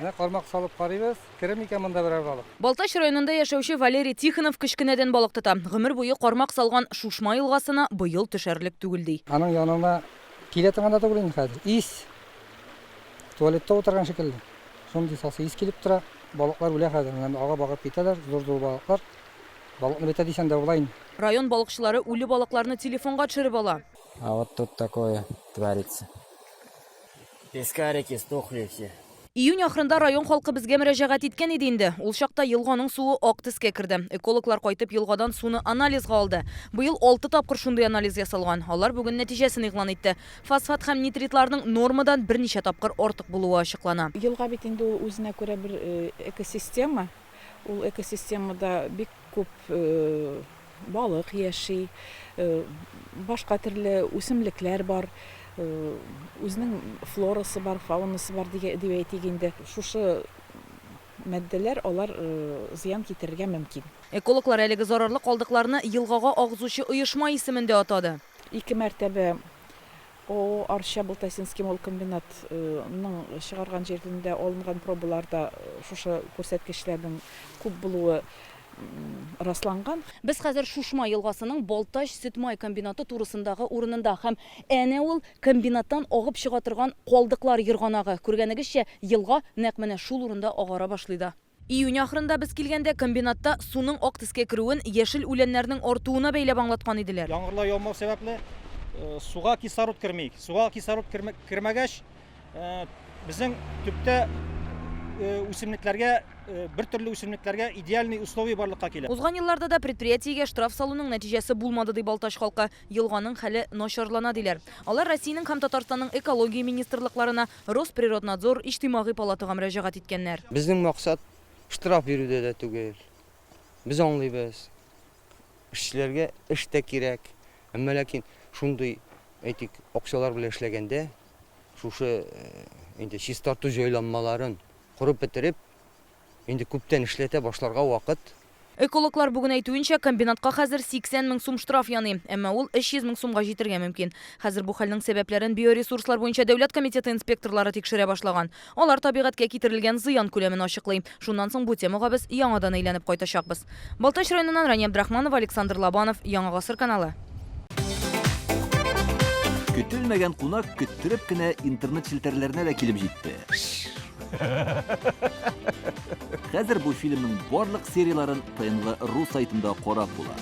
Менә кармак салып карыйбыз, керер микән монда берәр балык? Балтач районында яшәүче Валерий Тихонов кечкенәдән балык тота. Гомер буе кармак салган Шушма елгасына быел төшәрлек түгел, ди. Аның янына килә торган да түгел инде хәзер. Ис! Туалетта утырган шикелле. Шундый сасы ис килеп тора. Балыклар үлә хәзер. Менә агып-агып китәләр, зур-зур балыклар. Балыкны бетә дисәң дә була инде. Район балыкчылары үле балыкларны телефонга төшереп ала. А вот тут такое творится. Пескарики стухли все. Июнь ахырында район халкы безгә мөрәҗәгать иткән иде инде. Ул чакта елганың суы ак төскә керде. Экологлар кайтып елгадан суны анализга алды. Быел алты тапкыр шундый анализ ясалган. Алар бүген нәтиҗәсен игълан итте. Фосфат һәм нитритларның нормадан берничә тапкыр артык булуы ачыклана. Елга бит инде ул үзенә күрә бер экосистема. Ул экосистемада бик күп балык яши, башка төрле үсемлекләр бар, үзенең флорасы бар, фаунасы бар дип әйтик инде. Шушы матдәләр алар зыян китерергә мөмкин. Экологлар әлеге зарарлы калдыкларны елгага агызучы оешма исемен дә атады. Ике мәртәбә ООО Арча Балтасинский молкомбинат ның чыгарган җирендә алынган пробаларда шушы күрсәткечләрнең күп булуы расланган. Без хәзер Шушма елгасының Балтач сөт-май комбинаты турысындагы урынында һәм әнә ул комбинаттан агып чыга торган калдыклар ерганагы. Күргәнегезчә, елга нәкъ менә шул урында агара башлый да. Июнь ахырында без килгәндә комбинатта суның ак төскә керүен яшел үләннәрнең артуына бәйләп аңлаткан иделәр. Яңгырлар яумау сәбәпле, суга кислород керми. Суга кислород кермәгәч, безнең төптә үсемлекләргә, бер төрле үсемлекләргә идеальный условия барлыкка килә. Узган елларда да предприятиегә штраф салуның нәтиҗәсе булмады, ди Балтач халкы. Елганың хәле начарлана, диләр. Алар Россиянең һәм Татарстанның экология министрлыкларына, Росприроднадзор, Иҗтимагый палатага мөрәҗәгать иткәннәр. Безнең максат штраф бирүдә дә түгел. Без аңлыйбыз, эшчеләргә эш тә кирәк. Әмма ләкин шундый, әйтик, акчалар белән эшләгәндә, шушы инде чистарту җайланмаларын корып бетереп, Инде күптән эшләтә башларга вакыт. Экологлар бүген әйтүенчә, комбинатка хәзер 80 мең сум штраф яный. Әмма ул 300 мең сумга җитергә мөмкин. Хәзер бу хәлнең сәбәпләрен биоресурслар буенча дәүләт комитеты инспекторлары тикшерә башлаган. Алар табигатькә китерелгән зыян күләмен ачыклый. Шуннан соң бу темага без яңадан әйләнеп кайтачакбыз. Балтач районыннан Рания Абдрахманова, Александр Лобанов, Яңа гасыр каналы. Көтелмәгән кунак көттереп кенә интернет челтәрләренә дә килеп җитте. Хәзер бу фильмның барлык серияләрен ТНВ ру сайтында карап була.